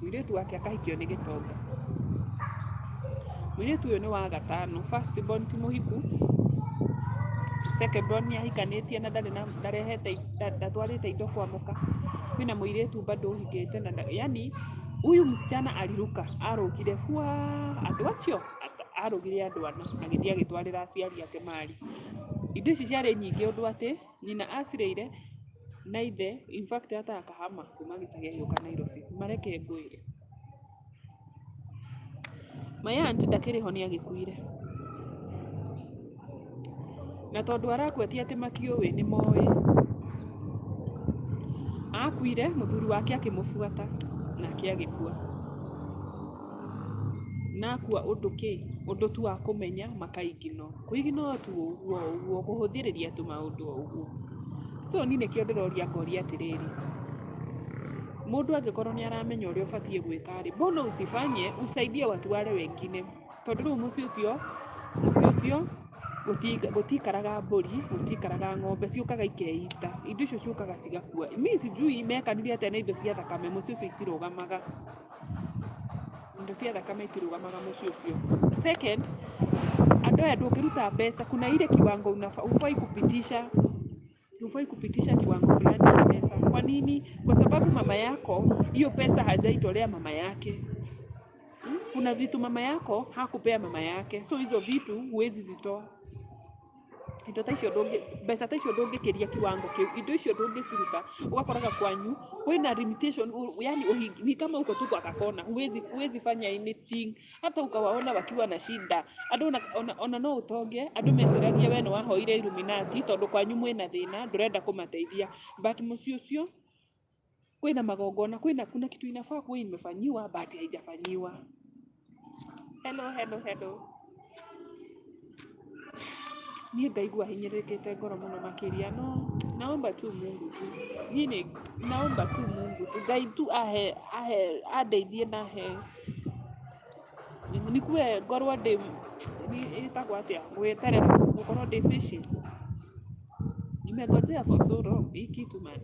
mũirĩtu wake akahikio nĩ gĩtonga. Mũirĩtu ũyũ nĩ wa gatano, first born ti mũhiku, second born nĩ ahikanĩtie na ndarĩ na ndarehete ndatwarĩte indo kwa mũka. Kwĩna mũirĩtu bado ũhikĩte na yaani huyu msichana aliruka arũgire fuaa andũ acio arũgire andũ ana agĩthiĩ agĩtwarĩra aciari ake mari. Indo ici ciarĩ nyingĩ ũndũ atĩ nyina acirĩire na ithe in fact hata akahama kuma gĩcagi agĩũka Nairobi. Mareke ngwĩre. My aunt ndakĩrĩ ho nĩ agĩkuire. Na tondũ arakua ti atĩ matiũĩ nĩ moĩ. Akuire mũthuri wake akĩmũbuata nake agĩkua. Na akua ũndũ kĩ, ũndũ tu wa kũmenya maka ignore. Kũ ignore tu ũguo ũguo, kũhũthĩrĩria tu maũndũ o ũguo. So niĩ nĩkĩo ndĩroria ngoria atĩrĩrĩ, mũndũ angĩkorwo nĩ aramenya ũrĩa ũbatiĩ gwĩka rĩ, mbona usifanye usaidie watu wale wengine? Tondũ rĩu mũciĩ ũcio, mũciĩ ũcio gũtiikaraga mbũri, gũtiikaraga ng'ombe, ciũkaga ikeita. Indo icio ciũkaga cigakua. Mi sijui mekanire atĩa na indo cia thakame, mũciĩ ũcio itirũgamaga. Indo cia thakame itirũgamaga mũciĩ ũcio. Second, andũ aya ndũngĩruta mbeca, kuna ile kiwango hufai kupitisha hufai kupitisha kiwango fulani ya pesa. Kwa nini? Kwa sababu mama yako hiyo pesa hajaitolea mama yake. Kuna vitu mama yako hakupea mama yake, so hizo vitu huwezi zitoa. Indo ta icio ndũngĩ, mbeca ta icio ndũngĩkĩria kiwango kĩu, indo icio ndũngĩciruta, ũgakoraga kwanyu kwĩna limitation, yani ni kama uko tu kwa kakona, huwezi, huwezi fanya anything, hata ukawaona wakiwa na shida, andũ ona, ona, ona no ũtonge, andũ meciragie we nĩ wahoire Illuminati tondũ kwanyu mwĩna thĩna, ndũrenda kũmateithia, but mũciĩ ũcio kwĩna magongona, kwĩna kuna kitu inafaa kuwa imefanyiwa but haijafanyiwa. Hello, hello, hello. Niĩ ngaigua hinyĩrĩrĩkĩte ngoro mũno makĩria no naomba tu Mungu tu. Niĩ nĩ naomba tu Mungu tu. Ngai tu ahe ahe andeithie na ahe nikuwe ngorwo ndĩ ĩtagwo atĩa gweterera gũkorwo ndĩ patient. Nimengojea for so long hii kitu man.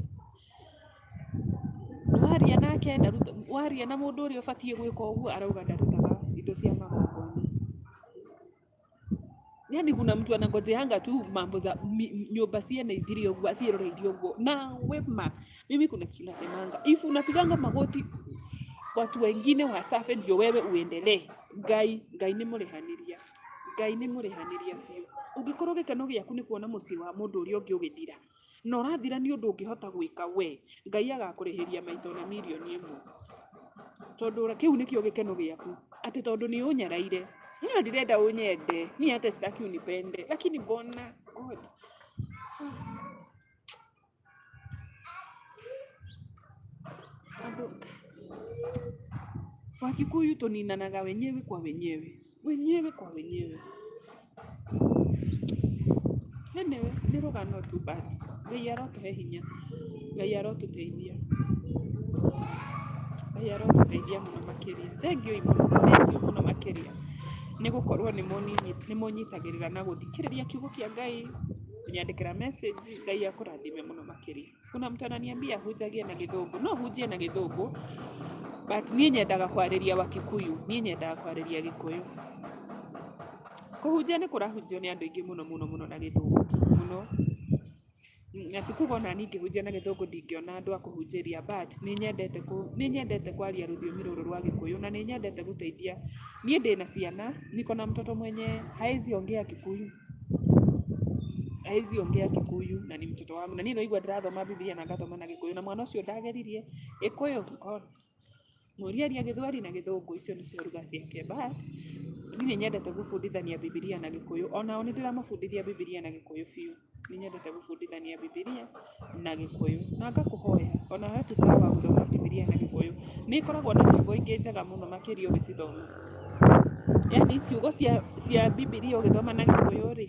Waria nake waria na mũndũ ũrĩa ũbatiĩ gwĩka ũguo arauga ndarutaga indo cia magongona. Yani kuna mtu anangojeanga tu mambo za nyumba ciene ithire ũguo aciĩroreirie ũguo na wema. Mimi kuna kitu nasemanga, if unapiganga magoti watu wengine wasafe ndio wewe uendelee, Ngai Ngai nĩ mũrĩhanĩria, Ngai nĩ mũrĩhanĩria biũ. Ũngĩkorwo gĩkeno gĩaku nĩ kuona mũciĩ wa mũndũ ũrĩa ũngĩ ũgĩthira, na ũrathira nĩ ũndũ ũngĩhota gwĩka we, Ngai agakũrĩhĩria maita ona mirioni ĩmwe. Tondũ kĩu nĩkĩo gĩkeno gĩaku, atĩ tondũ nĩ ũnyaraire. Niĩ ndirenda ũnyende, niĩ hata sitaki unipende, lakini mbona God. Andũ Wakikuyu tũninanaga wenyewe kwa wenyewe, wenyewe kwa wenyewe. Anyway, nĩ rũgano tu but Ngai arotũhe hinya, Ngai arotũteithia, Ngai arotũteithia mũno makĩria. Thengiũi mũno, thengiũ mũno makĩria nĩ gũkorwo nĩ mũnyitagĩrĩra na gũthikĩrĩria kiugo kĩa Ngai, kũnyandĩkĩra message, Ngai akũrathime mũno makĩria. Kuna mtu ananiambia hunjagie na gĩthũngũ, no hunjie na gĩthũngũ but niĩ nyendaga kwarĩria Wakikuyu, niĩ nyendaga kwarĩria Gĩkũyũ. Kũhunjia nĩ kũrahunjio nĩ andũ aingĩ mũno mũno mũno na gĩthũngũ mũno. Na ti kuga ona niĩ ingĩhunjia na gĩthũngũ ndingĩona andũ a kũhunjĩria but nĩ nyendete nĩ nyendete kwaria rũthiomi rũrũ rwa Gĩkũyũ na nĩ nyendete gũteithia. Niĩ ndĩna ciana, niko na mtoto mwenye haezi ongea Kikuyu. Haezi ongea Kikuyu na ni mtoto wangu. Na niĩ no igua ndĩrathoma Bibilia na ngathoma na Gĩkũyũ na mwana ũcio ndageririe Gĩkũyũ mkono. Mũrie aria Gĩthweri na Gĩthũngũ, icio nĩcio lugha ciake but niĩ nĩ nyendete gũbundithania Bibilia na Gĩkũyũ. Onao nĩ ndĩramabundithia Bibilia na Gĩkũyũ biũ. Nĩ nyendete gũbundithania Bibilia na Gĩkũyũ. Na ngakũhoya ona watuĩka wa gũthoma Bibilia na Gĩkũyũ, nĩ ĩkoragwo na ciugo ingĩ njega mũno makĩria ũgĩcithoma. Yaani ciugo cia Bibilia ũgĩthoma na Gĩkũyũ rĩ,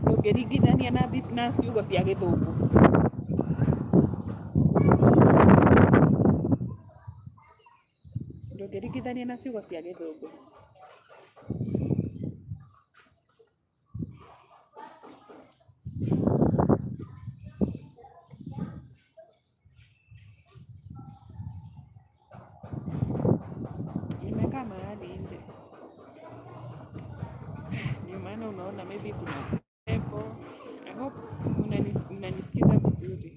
ndũngĩringithania na ciugo cia Gĩthũngũ. Ndũngĩringithania na ciugo cia Gĩthũngũ. Nimekaa mahali nje. Ndio maana unaona maybe kuna upepo. I hope mnanisikiza vizuri.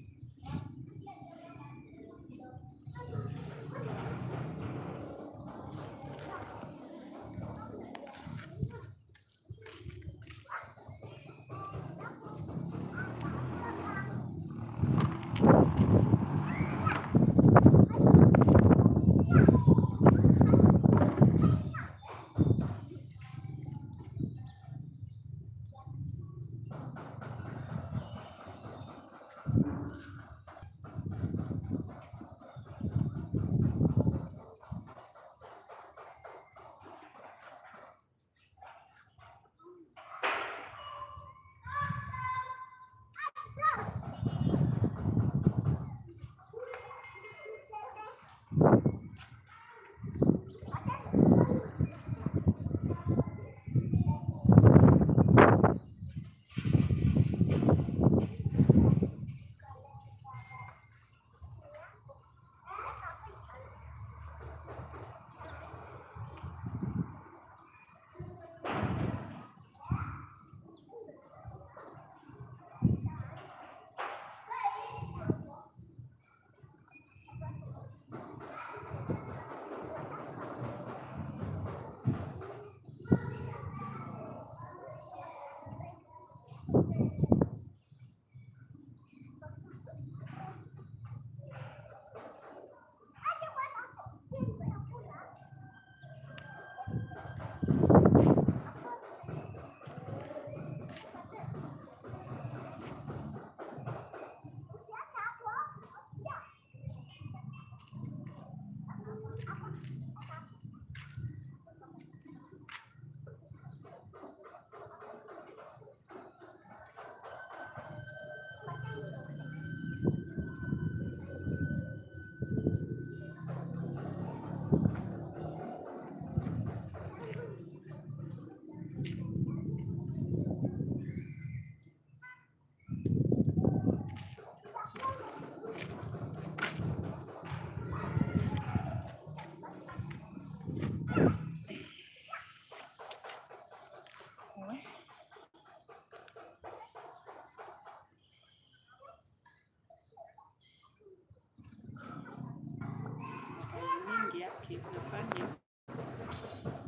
Kazi mingi yake nafanya.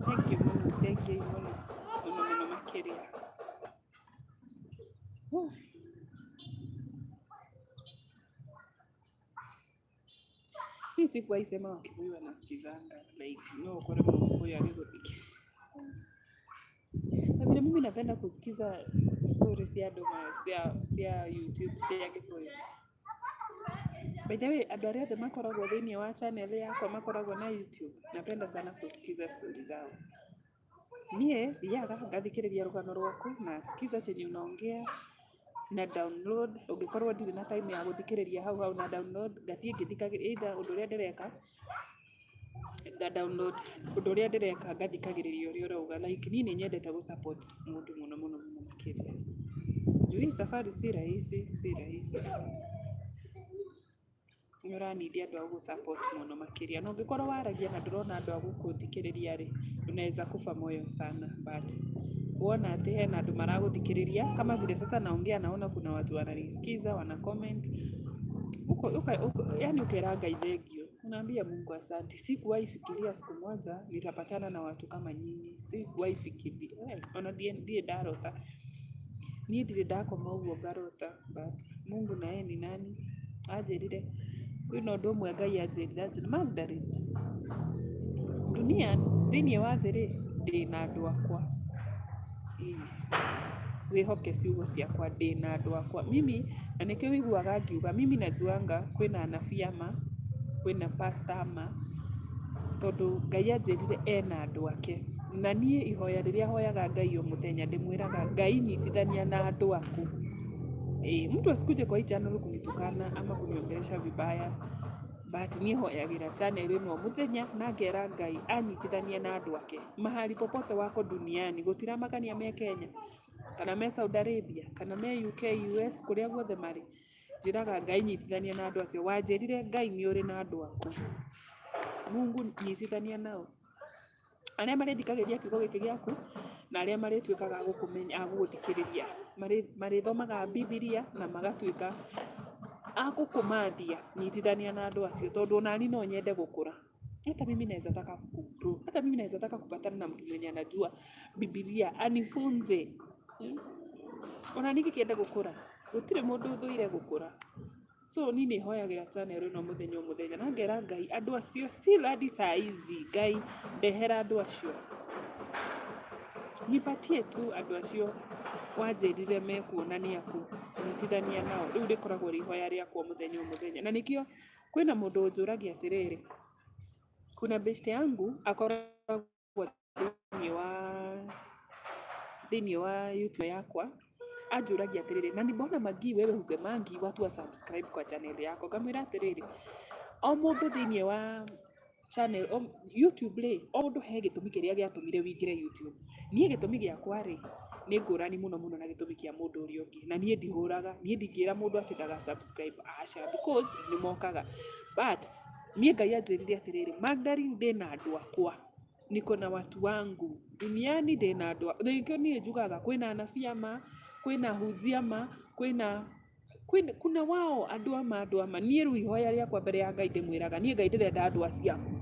Thank you mũno, thank you mũno mũno mũno makĩria. Mi sikuwahi sema Wakikuyu wanasikizanga like no ũkore Mũgĩkũyũ agĩgũthikĩrĩria. Na vile mimi napenda kusikiza stories cia andũ cia YouTube cia Gĩkũyũ. By the way, andũ arĩa othe makoragwo thĩinĩ wa channel yakwa makoragwo na YouTube, napenda sana kusikiza story zao. Niĩ thiaga ngathikĩrĩria rũgano rwaku na sikiza chenye unaongea na download ũngĩkorwo ndirĩ na time ya gũthikĩrĩria hau hau na download ngathiĩ ngĩthikagĩrĩria either ũndũ ũrĩa ndĩreka nga download ũndũ ũrĩa ndĩreka ngathikagĩrĩria ũrĩa ũrauga like niĩ nĩ nyendete gũ support mũndũ mũno mũno mũno makĩria. Juu hii safari si rahisi, si rahisi. Nĩ ũra need andũ a gũgũ support mũno makĩria. Na ũngĩkorwo waragia na ndũrona andũ a gũkũthikĩrĩria rĩ, unaweza kufa moyo sana but wona atĩ hena andũ maragũthikĩrĩria kama vile sasa naongea naona kuna watu wananisikiza wana comment yani ukera Ngai thengiũ, unaambia Mungu asante. Sikuwahi fikiria siku moja nitapatana na watu kama nyinyi, sikuwahi fikiria ona ndirĩ ndarota, niĩ ndirĩ ndakoma ũguo ngarota but Mungu naye ni nani anjĩrire kwĩna ũndũ ũmwe Ngai anjĩrire anjĩra Magdalene, dunia thĩinĩ wa thĩ rĩ, ndĩna andũ akwa. Ĩĩ, wĩhoke ciugo ciakwa ndĩna andũ akwa. Mimi, na nĩkĩo ũiguaga ngiuga mimi najuanga kwĩna anabii a ma, kwĩna pastor a ma, tondũ Ngai anjĩrire ena andũ ake. Na niĩ ihoya rĩrĩa hoyaga Ngai o mũthenya ndĩmwĩraga Ngai nyitithania na andũ aku. Ĩĩ, mtu asikuje kwa hii channel kunitukana ama kuniongelesha vibaya but niĩ hoyagĩra channel ĩno o mũthenya na ngera Ngai anyitithanie na andũ ake. Mahali popote wako duniani, gũtiramakania me Kenya, kana me Saudi Arabia, kana me UK, US, kũrĩa guothe marĩ. Njĩraga Ngai nyitithania na andũ acio. Wanjĩrire Ngai nĩ ũrĩ na andũ aku. Mungu nyitithania nao. Arĩa marĩthikagĩrĩria kiugo gĩkĩ gĩaku, na arĩa marĩtuĩkaga a gũkũmenya, a gũgũthikĩrĩria. Marĩthomaga Bibilia na magatuĩka a gũkũmathia. Nyitithania na andũ acio tondũ onani no nyende gũkũra. Hata mimi naweza taka ku-grow. Hata mimi naweza taka kupatana na mtu mwenye anajua Bibilia anifunze. Ona niĩ ngĩkĩenda gũkũra, gũtirĩ mũndũ ũthũire gũkũra. So niĩ nĩ hoyagĩra channel ĩno mũthenya o mũthenya na ngera Ngai andũ acio still hadi saa hizi Ngai ndehera andũ acio. Nipatie tu andũ acio wanjĩrire mekuona nĩ aku, nyitithania nao. Rĩu rĩkoragwo rĩ ihoya rĩakwa mũthenya o mũthenya. Na nĩkĩo kwĩna mũndũ ũnjũragia atĩrĩrĩ, kuna beshte yangu akoragwo thĩinĩ wa YouTube yakwa, anjũragia atĩrĩrĩ, na mbona Maggie wewe husemangi watu wa subscribe kwa channel yako? Ngamwĩra atĩrĩrĩ, o mũndũ thĩinĩ wa channel YouTube rĩ, o mũndũ he gĩtũmi kĩrĩa gĩatũmire wĩingĩre YouTube. Niĩ gĩtũmi gĩakwa rĩ, nĩ ngũrani mũno mũno na gĩtũmi kĩa mũndũ ũrĩa ũngĩ. Na niĩ ndihũraga, niĩ ndingĩra mũndũ atĩ ndaga subscribe, aca, because nĩ mokaga. But niĩ Ngai anjĩrire atĩrĩrĩ, Magdalene ndĩna andũ akwa, niko na watu wangu duniani, ndĩna andũ, nĩkĩo niĩ njugaga kwĩna anabii a ma, kwĩna ahunjia a ma, kwĩna kuna wao andũ a ma, andũ a ma. Niĩ rĩu ihoya rĩakwa mbere ya Ngai ndĩmwĩraga, niĩ Ngai ndĩrenda andũ acio aku.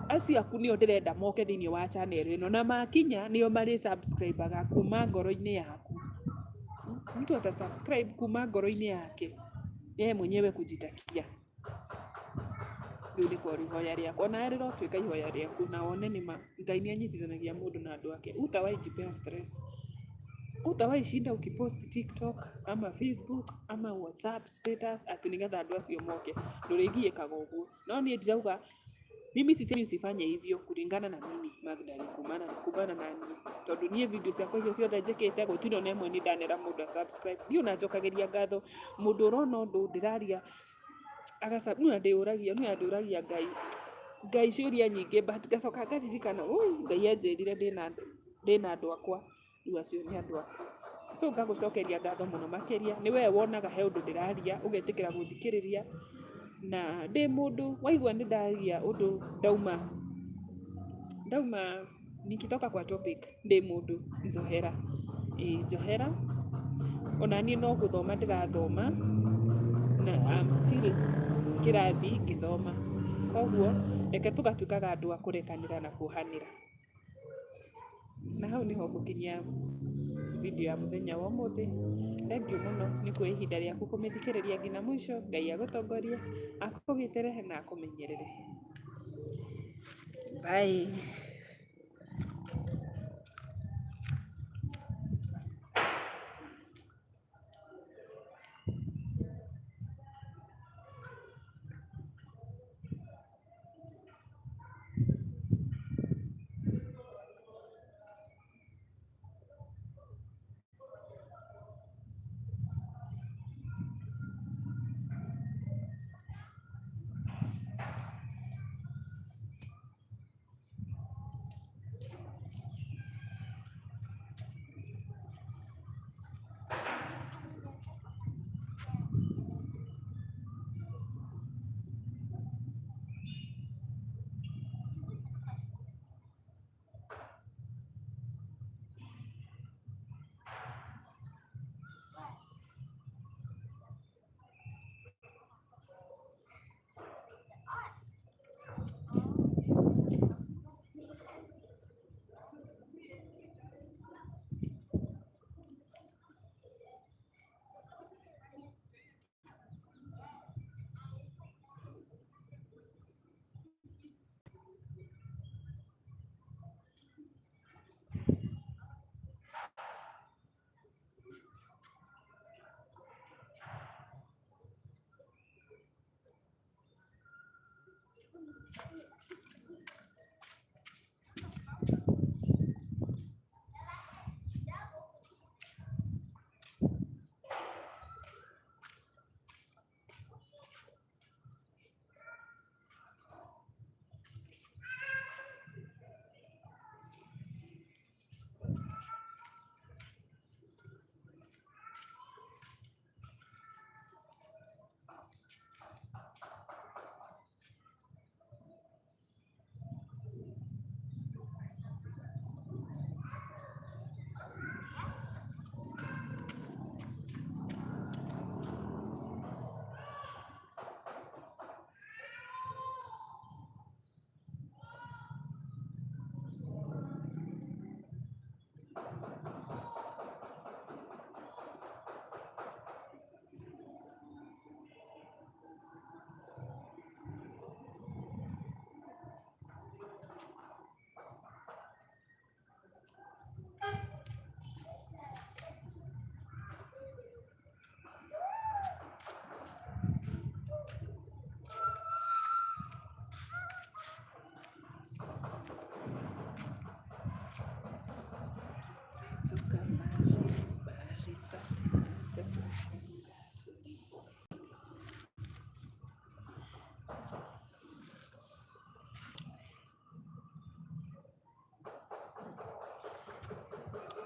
Acio aku nĩo ndĩrenda moke thĩinĩ wa channel ĩno, na makinya nĩo marĩ subscribe aga kuma ngoro-inĩ yaku. Mtu ata subscribe kuma ngoro-inĩ yake, yeye mwenyewe kujitakia. Rĩu rĩkorwo ihoya rĩakwa, onawe rĩrotuĩka ihoya rĩaku na wone nĩma Ngai nĩ anyitithanagia mũndũ na andũ ake. Hutawahi jipea stress. Hutawahi shinda ukipost TikTok ama Facebook ama WhatsApp status atĩ nĩgetha andũ acio moke. Ndũrĩgiĩkaga ũguo. No niĩ ndirauga, mimi sisemi usifanye hivyo kulingana na mimi Magdalene, kumana na niĩ. Tondũ niĩ video ciakwa icio ciothe njĩkĩte gũtirĩ ona ĩmwe niĩ ndanera mũndũ a subscribe. Niĩ ona njokagĩria ngatho mũndũ ũrona ũndũ ndĩraria niĩ ona ndĩũragia Ngai, Ngai ciũria nyingĩ but ngacoka ngaririkana ũi Ngai anjĩrire ndĩna andũ akwa, rĩu acio nĩ andũ akwa. So ngagũcokeria ngatho mũno makĩria, nĩ we wonaga he ũndũ ndĩraria ũgetĩkĩra gũthikĩrĩria, na ndĩ mũndũ waigua nĩ ndaria ũndũ ndauma nikitoka kwa topic ndĩ mũndũ njohera, ĩĩ njohera, ona niĩ no gũthoma ndĩrathoma na I'm still kĩrathi ngĩthoma. Koguo reke tũgatuĩkaga andũ a kũrekanĩra na kuohanĩra. Na hau nĩho ngũkinyia video ya mũthenya wa ũmũthĩ. Thengiũ mũno nĩ kuoya ihinda rĩaku kũmĩthikĩrĩria nginya mũico. Ngai agũtongorie, akũgitĩre na akũmenyerere. Bye.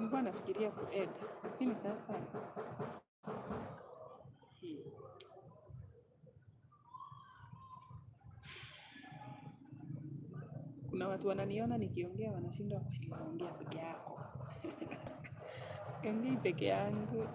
Nilikuwa nafikiria ku-add, lakini sasa kuna watu wananiona nikiongea wanashindwa, kwani unaongea peke yako? Siongei peke yangu.